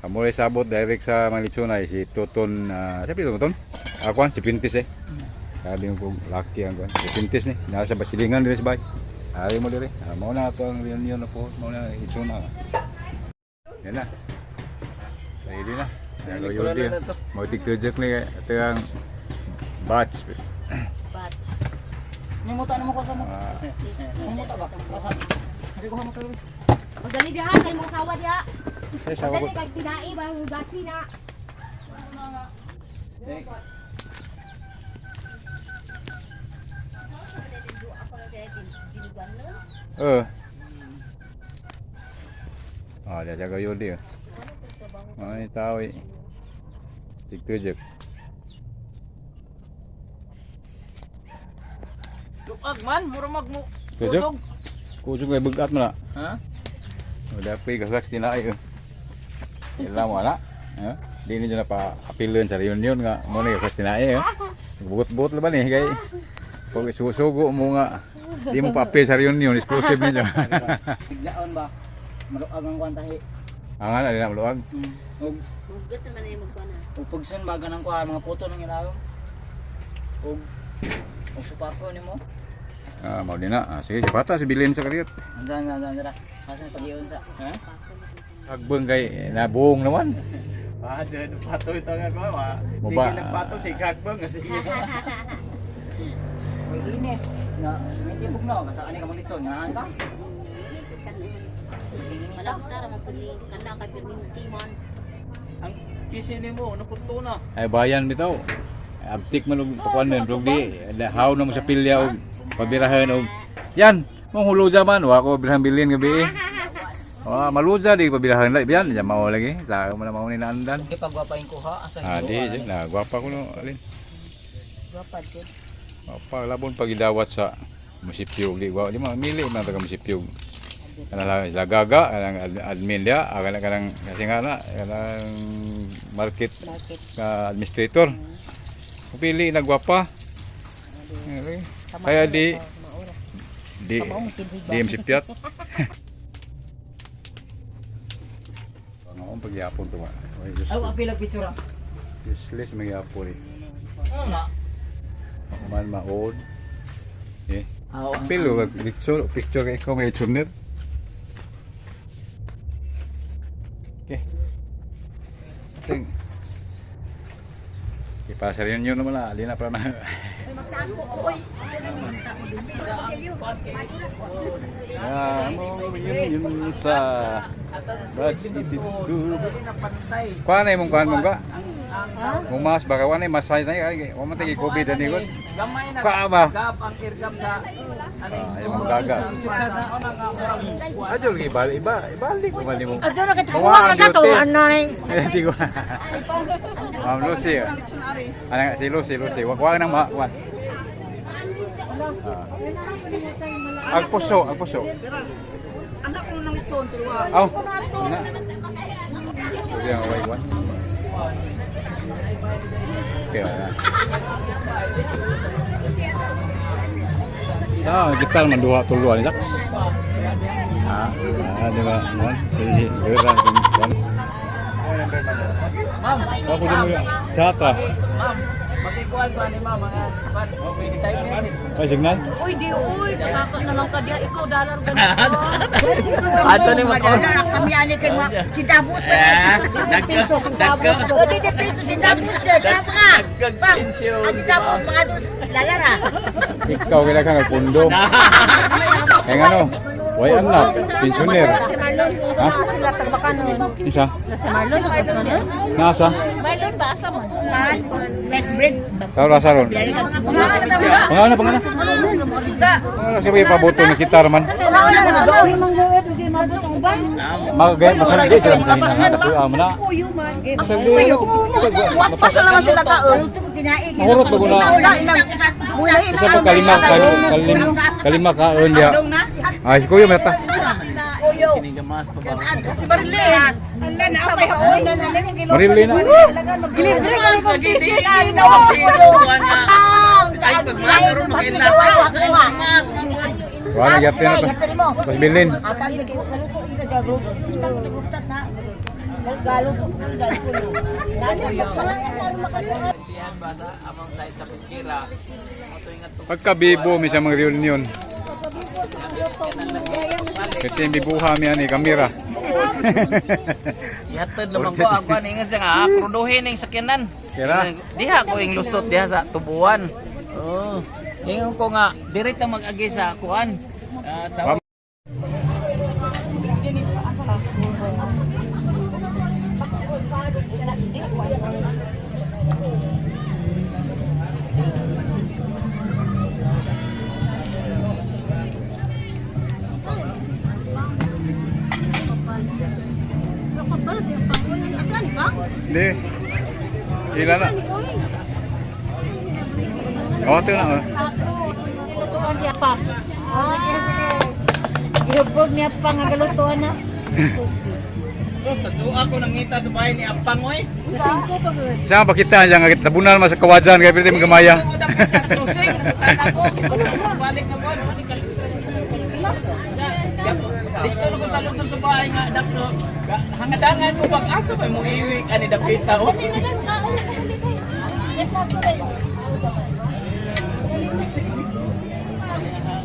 Amo sabot direct sa mga lechonay si Toton, sabi Toton? Akuan si Pintis eh. Sabi mo kung laki ang kuan. Si Pintis ni, nasa basilingan diri sa bay. Ari mo diri. Ah, mao na ato ang reunion na po, mao na lechona. Yan na. Ready na. Ano yun di. Mau tigtujok ni ito ang batch. Bats. Nimuta na mo ko sa mo. Ah, Nimuta ba? Basa. Nagkuha mo tuloy. Pagdali diha, kay mo asawa diha. eh, sawa ko. Pagdali kag tinai ba mo basi na. Eh. Ah, dia jaga yodi. Ah, ni tao eh. Tigtujok. Luag man, mura mag mo. Kusog? Kusog kay bugat mo na. Ha? Udah pi gagas tinai. Ila mo na. Ha? Di ninyo na pa apilon sa reunion nga mo na gagas tinai. Eh. Buot-buot la ba ni kay pag susugo mo nga di mo pa apil sa reunion exclusive ninyo. Biglaon ba? Maluag ang kuan tahi. Ang ana di na maluag. Ug Mugat naman na yung magkuha na. ug pugson ba ganang kuan mga puto nang ilawom. Ug ug supako nimo. Ah, mao di na. Ah, sige, pata si bilin sa kariyot. Andan andan andan. Asa pagiyon sa. Ha? Agbeng kay nabuong naman. Ah, dyan, pato ito nga ko. Ah. Mo Sige ba? lang pato, sige hagbang. Sige. Uy init. Na may tibok no kasi ani ka mong litson, nganahan ka. Malagsa ra man pud ni kana kay perminti man. Ang kisi ni mo, napunto na. Ay bayan bitaw. Abtik man og pakuan man og di haw na mo sa pilya og pabirahan og yan mong huluja man wa ko birahan bilin gabi eh. Wa maluja di pabirahan la biyan ya mao lagi sa mo na mao ni naandan. Di pagwapain kuha asa Ah di di, na gwapa ko no alin. Gwapa jud. Pa labon pagidawat sa munisipyo di wa di mamili man taga munisipyo. Kana lang sila gaga kanang admin dia kanang kanang kasi nga na kanang market Market. ka administrator. Pili na gwapa. Kaya di di di MCPiat. Pangaon pagyapon to ba. Oy, Ay, wa pila picture. Ah. Useless magyapon eh. Ano na? Man maod. Eh. Ah, Pilo picture picture kay ko may chunner. Okay. Ting. Ipasa rin yun naman na, alin na para na. Ah, mo yun yun sa Batch 82. Kuha na imong kuhan mong ka? Mong mas baka kuha na mas na ay wa man tay COVID ani gud. Gamay na. Kuha ba? Gap ang irgap sa... Ano Ah, imong gaga. Adyo lagi balik iba, ibalik ko man nimo. Adyo na kita Mawa ang kuha na to duty. anay. Hindi ko. Ma'am Lucy. Ah. Ano nga, si Lucy, Lucy. Wag wag nang ma, wag. Ah. Ang puso, ang puso. Anak ko nang itson, tuwa. Aw. Na. Sige ang way one. Okay, wala. Sa gitar man duha tulo ani Jax. Ah, ah, di ba? Mon, sige, gera one. Ako din mo chata. Ma'am, makikuan ko ani ma'am, mga... kuan, 5 minutes. Ay, signal. Uy di uy, kaka na lang ka diha ikaw dalar ganito. Ato ni mo. Madala kami ani kay mga sintabot pa. Piso sintabot. O di di piso sintabot. Tama ka. Bang, ang sintabot mga dos lalara. Ikaw kailangan ka pundo. Kaya nga no, way anak, pensioner. Si Marlon, Ha? sila tagbakanon. Isa? Si Marlon, tagbakanon. Nasa? Marlon ba asa man? Mas like bread. Tao rasa ron. Pangana, pangana. Pangana siya paboto ng gitar man. Magay masandi sila masandi na nga ah, mo na. Masandi. Pasa naman sila taon. Mahurot ba ko na? Isa pa kalima kalim kalima kaon dia. Ay, si kuya mata. Si Marilyn. Ala na ako kaon. Marilyn na. Gilibre ka lang kung tisi. Ay, pagmakaroon, Wala gyapon na to. Mas bilin. Galo ko galo ko. Galo. Pagkabibo mi sa mga reunion. Kasi yung bibuha mi ani kamera. Ihatod lamang ko ako ani nga siya nga kruduhin ning sakyanan. Kira? Diha ko ing lusot diha sa tubuan. Oh. Ingon ko nga diri ta mag-agi sa kuan. Ah, tawag Hindi. Ila na. Oh, ito na. Oh. Pa. Ihubog niya pa nga galutuan na. So sa duha ko nangita sa bahay ni Apang oy. Singko pa gud. Saan ba kita siya nga tabunan man sa kawajan kay pwede magamaya. Ako dapat sa crossing nakutan ako. Balik na bon. Dito na ko sa luto sa bahay nga dakto. Hangadangan ko pag asa pa mo iwi ani dapita oh.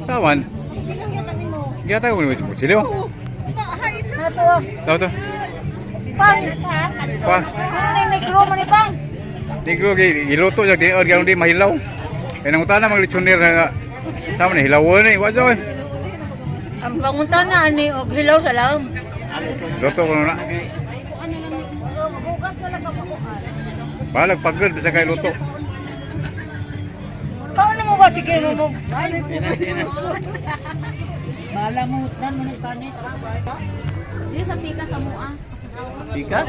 Tawan. Gata ko mo chileo. Nato. Taw to. Pang. Pa. Ano ni mikro mo ni pang? Negro kay giluto siya di or di mahilaw. Kay nangutana mga lechoner nga sama ni hilawon ni wa joy. Ang pangunta na ani og hilaw sa lang. Luto ko na. Balag pagod bisa kay luto. Kaon na mo ba sige mo mo. Bala mo tan mo ni panit. Dili sa pika sa mua. Bigas?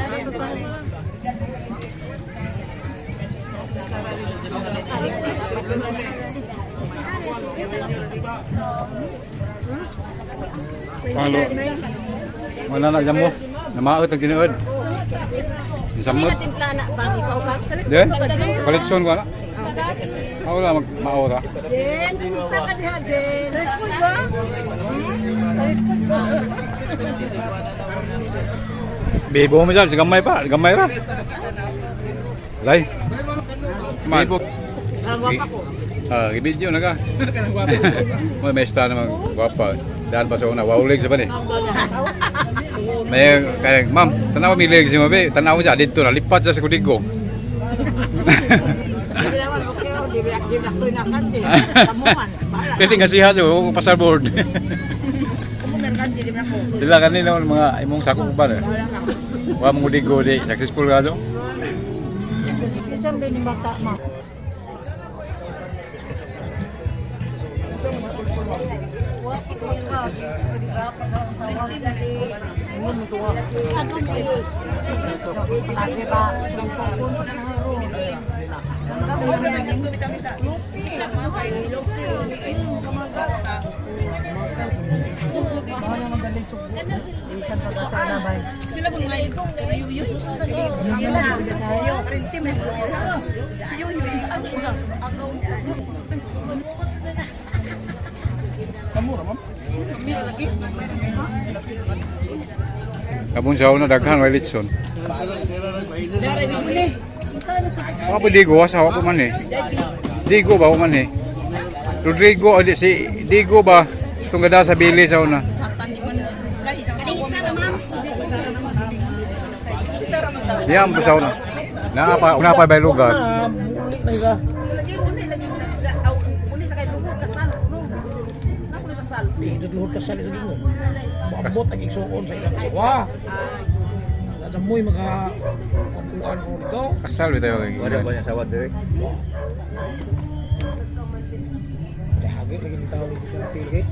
Palo. Wala na jamo. Namaot ang tinuod. Samot. Timpla na pang ikaw ka. De? Koleksyon ko na. Ako lang mag maora. Jen, kumusta ka diha, Jen? Bibo mo dyan, si gamay pa, gamay ra. Lay. Bibo. Ah, video na ka. May may star naman gwapa. Daan pa sa una, wow legs ba ni? May kaya ma'am, tanaw mi legs mo be, tanaw siya dito na lipat siya sa kudigo. Okay, oh, di ba di ba ko na kante. Kamuan. Bahala. Pwede nga siya so pasar board. Kamu merkante di ba ko. Sila kanila mga imong sako ba eh. Wa mo kudigo di successful ka so. Kisan din ni bata ma. Kabun sa una daghan way litson. Wa pa digo sa wa pa man eh. Digo ba wa man eh. Rodrigo o di, si Digo ba tunggada sa bili sa una. Kaning isa na ma'am. Diyan po sa una. Naa pa una pa bay lugar. Lagi mo ni lagi aw muni sa kay lugod kasal no. Na ko kasal. Dito luhod ka sa ginoo. Moabot ang igsuon sa ilang asawa. Sa mo'y maka kuan ko dito. Kasal bitaw. Wala ba niya sawad dire? Dahagit lagi ni tao ko sa tilgi.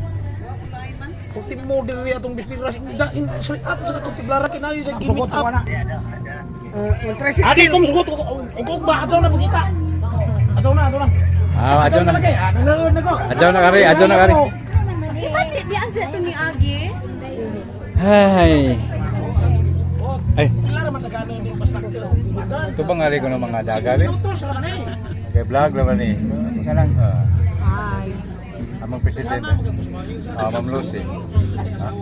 Kung timo diri atong bispiras da in sa up sa atong tiblara kinayo sa gimit up. Adi kom sugot og og ba adlaw na pagita. Adlaw na, adlaw na. Ah, adyaw na. Lagi, ah, nanood na ko. Adyaw na kari, adyaw na kari. Di ba di di ang sa ito ni Agi? Hay. Ay, Pila ra man nagano ni basta ko. ito ba nga ko ng mga daga eh? Minutos ra man eh. Okay, vlog naman eh. Kanang Amang presidente. Ah, Ma'am Lucy. Ah,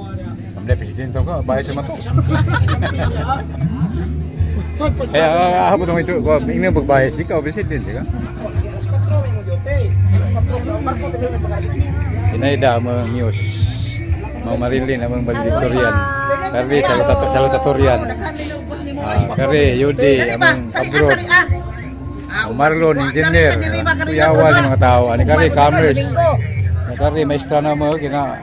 Ma'am Hindi, presidente ko, bahay sa mato. Isang pila, ha? Kaya ako itong ito, ingnan pagbayas ikaw, presidente ka. Ako, lagi alas 4, may mo duty. Alas 4, Marco, tignan mo pag-asik. Inaida mo news. Mga Marilyn, among valedictorian. Karli, salutatorian. Kari, Yudi, among abroad. Ah, Marlon, engineer. Kuyawa sa mga tao. Ani kari, commerce. Kari, maestra na mo, kina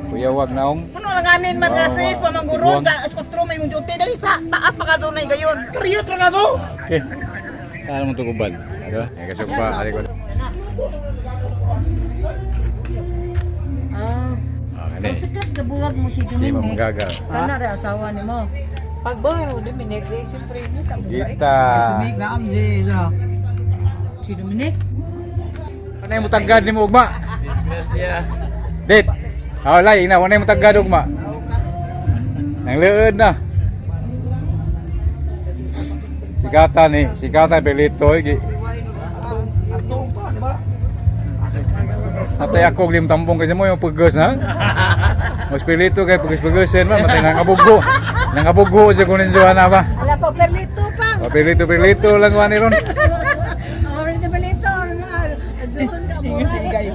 kuyawag naong. Puno lang anin man Wow, nga sis, pamangguron Tiguang. ka, alas 4 may mong duty dali sa taas pa ka dunay gayon. Kariyot ra ka to. Okay. Saan mo tuguban? Ano? Ay, kasugba. Ari ko. Ah, Ah, kani. sikat gabuwag mo si Di mo Dominic. magaga. Kana ra asawa nimo. Pagboy Dominic, eh, siyempre Gita. na am si sa. Si Dominic. Ano yung mutagad ni mo ugma? Disgrasya. Dit. Ah, lay, ina, wala yung mutagad ugma. Nang leod na. Sikata ni, sikata Belito iki. Atong pa, di ba? Natay ako lim tambong kasi mo yung paggas na. Mas pilito kay paggas-pagasin man matay nang abugo. Nang abugo siya kunin siya na ba. Ala pa perlito pa. Pilito pilito lang wani ron. Oh, perlito perlito. Zuhon ka mo.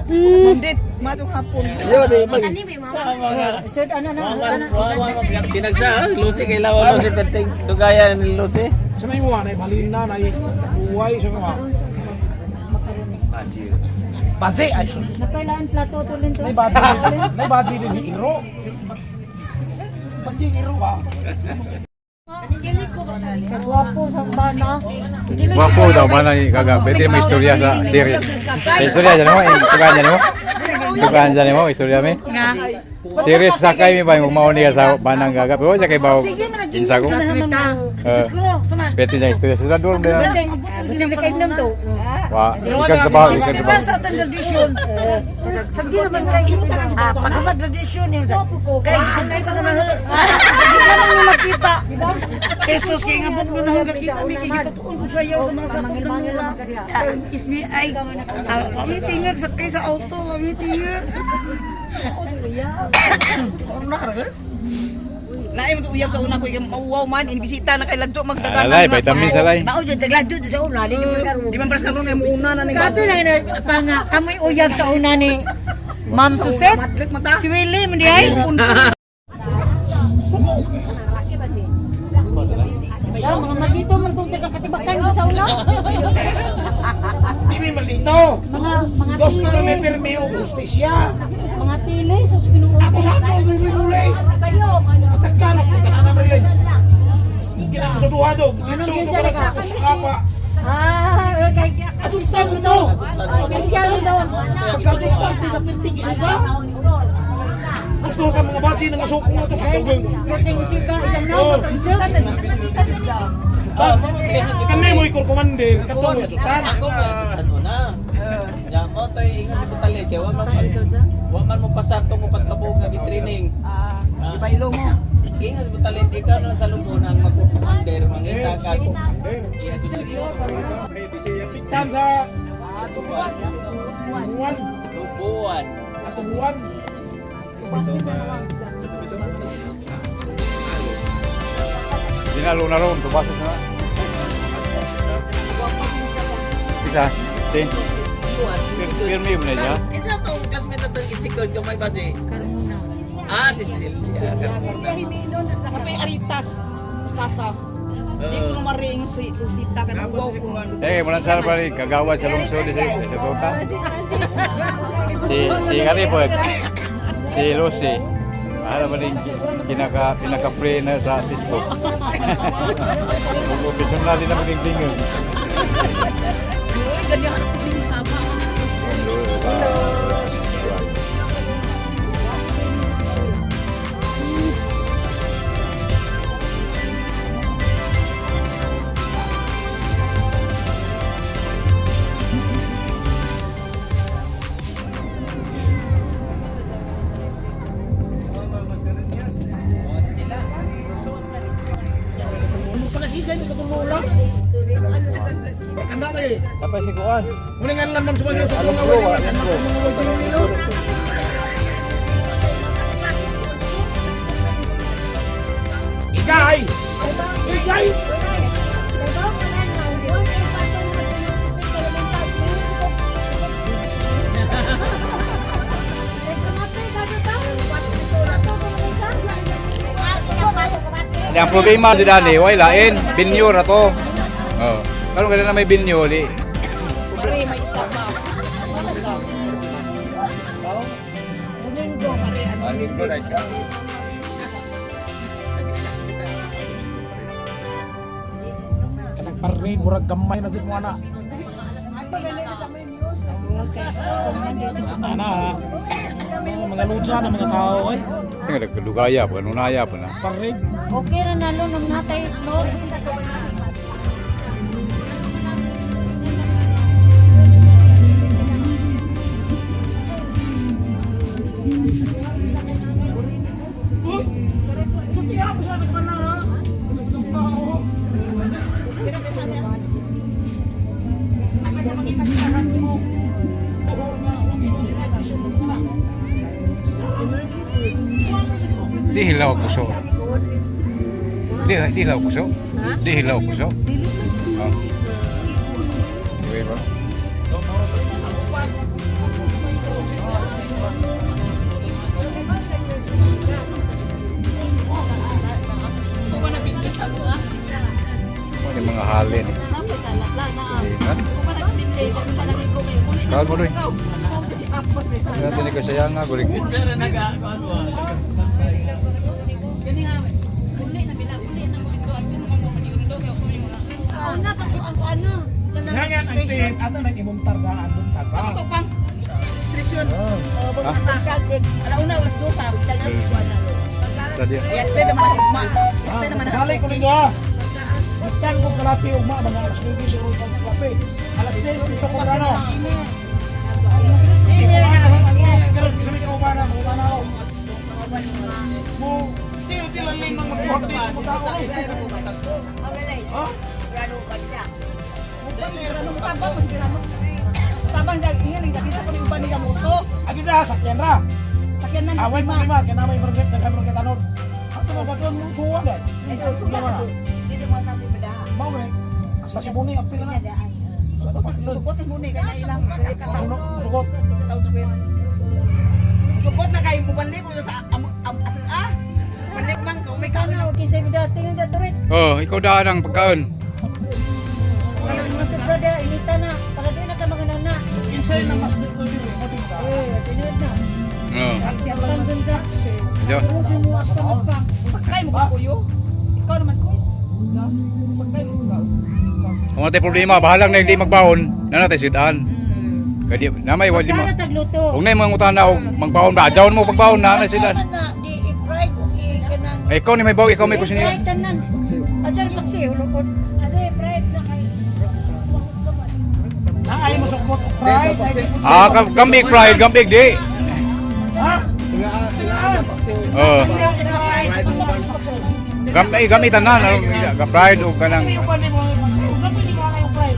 Mundit, matong hapon. Yo, di mag sa mga Sud ano na. Wawan, wawan, tinagsa, Lucy, kailangan Lucy, perting dugayan ni Lucy. Sa may mga, nay balina, nay taguay, sa mga. Baji, ay sus. Napailaan plato to lento. Nay baji, nay baji din ni Iro. Baji Iro ba? Kagwapo sa bana. Wapo daw man ang kaga. Pwede may istorya sa series. Sa istorya dyan mo, tukaan dyan mo. Tukaan dyan mo, istorya mi. Nga. Series sakay mi ba yung mauni ka sa banang gaga. Pero siya kay bawo. Insa ko. Eh, Pwede niya istorya sa dul na. Bising nakainom to. Wa, ikan trabaho, ikan trabaho. Sa atong tradisyon. Sa di naman kay ah pag tradisyon yun sa kay gusto ko naman. Di ka naman mo makita. Jesus kay nga mo na hanggang kita mi kay gipatuon ko sa iyo sa mga sakop ng mga ismi ay kami tingag sa kay sa auto kami tingag. Lain mo to uyab sa una ko ikay mauwaw man inibisita na kay ladyo magdagan. Alay, vitamins alay. Mao jud tagladyo sa una di man karon. Di man pras karon may muuna na ning Kato lang na pa nga kamoy uyab sa una ni Ma'am Suset. Madlik mata. Si Willie man di ay. Ya, mga magito man tong taga katibakan ko sa una. Di may malito. Mga Dos na may tili, pirmi o justisya. mga tili sus Ginoo. Ako sa ako, may muli. Kayo. Patagkano, pagkana na Marilyn. Kinaka sa duha do. Kinso ko ka nagkakos sa kapa. Ah, kay Atong saan mo to? kay siya to. Pagkajugtag, di sa pinting isuka. Gusto ka mga baji ng asuko nga ito. Katawag. Kating isuka, isang naw, isuka. Ah, mo Kami mo ikor commander. Katawag ya sultan. Ako ba ano na. Ya mo tay ingon si Putali kay wa man wa man mo pasar tong upat ka buok nga gi-training. Ah, Ibailo mo. Ingon si Putali ikaw na lang sa lubon ang magko-commander mangita ka. Iya si Tan sa buwan. Lubuan. Ato buwan. Dinalo na ron, tubasos na. Isa, si. Pirmi mo na siya. Kinsa tong kasmet atong isikod gamay ba di? Ah, si Cecilia. Carmona. Kapay aritas. Mustasa. Di ko na maring si Lucita ka nang wow ko. Eh, mulan sa pa rin, kagawa sa lungsod sa sa tota. Si Karipod, si Lucy. Ano ba rin pinaka pre na sa Facebook. Kung personal din na maging dingon. Uy, ganyan ako sinisama. Palasigan yung katulong. Kanda na eh. Tapos si Kuan. Muna nga lang sa mga sa mga wala. Alam ko, mga wala. Igay! Igay! Ang problema di dani, way lain, binyo ra to. Oh. Karon kada na may binyo di. Pare, may isa pa. Domingo, pare. Kanang parade, murag gamay na sa mga na. Ana ha. Mga lucha na mga tao ay. Nga nagdugaya pa, nunaya pa na. Parade. Okay ra na lo nung natay no. Uy! Suti ako sa anak na ha. Tao. Asa ka makita kita kan mo? Tuhol nga, huwag ito na. Di hilaw kuso. Di hilaw kuso. Di hilaw kuso. Oh. Okay ba? Ano yung mga halin? Kaon mo doy. Ano natin ni kasayang nga guling. Pero nag-ano ah. Una pa to ang ano. Nangan ang tingin, ato nag-imuntar na ang buntag. Ito pang registration. Ha? Alauna, alas dos, ah. Sa diya. Ayan, pwede naman ako ugma. Pwede naman ako. Sali ko ninyo ha. Butang ko kalapi ugma mga alas 9 sa ko kalapi. Alas 6 dito ko gano. Hindi ko na ang bisa mi kaubana, kaubana ako. Mo til til ang ling ng magbuhat dito mo tao. Ha? Tabang ingan, sakit ko yung uban niya moto. Agi ta sakyan ra. Sakyan na. Away mo lima kay namay market daghan market anon. Ato mo gadon mo suwa dai. Suwa na. Dili mo tabi badaha. Mao re. Sa Sibuni apil na. Sukot ang muna kaya ilang Sugot. Town Square. Sukot na kayo mubanli ko sa am am atong ah. Balik man ko may Ano kinsay ko dati yung daturit. Oh, ikaw daan ang pagkaon. Mga brother, inita na. Para di na ka mga nana. Kinsay na mas dito diri mo di ba? Eh, tinuod na. Oh. Siya pang dun ka. Diyo. Mas pa. Sakay mo kuyo. Ikaw naman kuy. Sakay mo ba? Kung natay problema, bahalang na hindi magbaon, na natay sudan. Kaya di, na may wali mo. Para tagluto. Huwag na yung mga utana, og magbaon ba? Adyawan mo pagbaon na na sila. Na, di i-fried kanang Ay, ikaw ni may baw, ikaw may kusinero. I-fried tanan. Asa paksi hulukod. Asa i-fried na kay. Naay mo sukot og pride. Ah, kambig pride, kambig di. Ha? Oh. Gamay gamay tanan, ano, pride og kanang.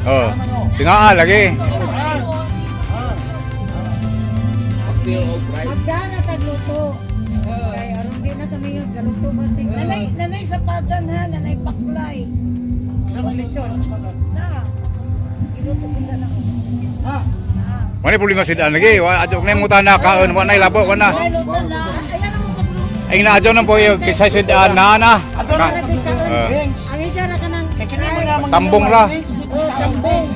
Oh. Tingaa lagi. Magdana tagluto. Kay aron di na kami yung galuto ba sig. Nanay nanay sa padan ha, nanay paklay. Na. Giluto ko sa nako. Ha? Wala problema sidaan lagi. Wa adyo na yung utana kaon, wa na labo, wa na. Ay luto na. Ayan ang pagluto. Ay naadyaw nang po yung kaysa sidaan na na. Adyo na Ah. drinks. Ang isa ra kanang Kay kini mo nga mga Tambong ra. Oh, tambong.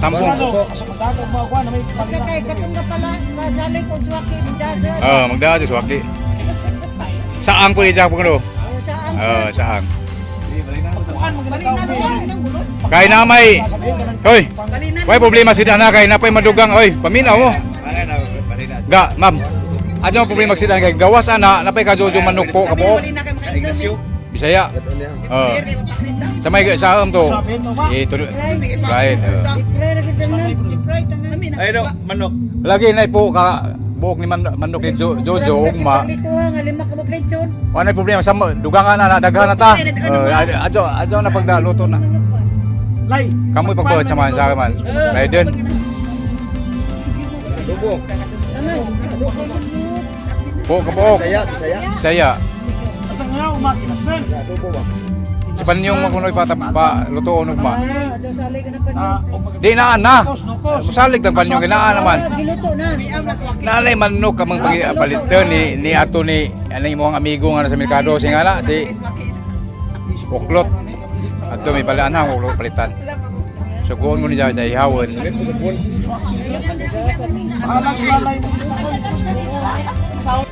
Tambong. Sa pagdato mo ako na may Basta kay katong ka pala masalay kog swaki di Oh, magdaa sa waki. Saang po di siya po no. Oh, saan? Oh, saang. Pagkuhan mo ginagawa. Kay na may Hoy. Way problema si Dana kay napay madugang oy, paminaw mo. Ga, ma'am. Adyo ang problema si Dana kay gawas ana napay kajojo manok po kabuok. Bisaya. Oh. Sa may sa am to. Eh tulo. Right. Oh. I-fry ra gid tanan. I-fry tanan. Ay no, manok. Lagi nay po ka buok ni manok ni Jojo ugma. Dito ha, nga lima ka maglechon. Wala problema sa dugangan na daghan na ta. Oh, adyo adyo na pagdaluto na. Lay. Kamoy pagbuhat sa man sa man. Raiden. Dubo. Tanan. Po kabuok. Saya, saya. Saya. Basta nga umakinasan. Si Panyong makunoy pa pa lutoon ugma. Ah, og mag- Di na na. Nukos, nukos. Musalig tang Panyong ginaa naman. Giluto na. Naalay manok ka mang pagpalitan ni ato ni anang imong amigo nga nasa merkado si ngala si Uklot. Ato may pala ana uklot palitan. Suguon mo ni dyan sa ihawon. Bahalag sa lalay mo.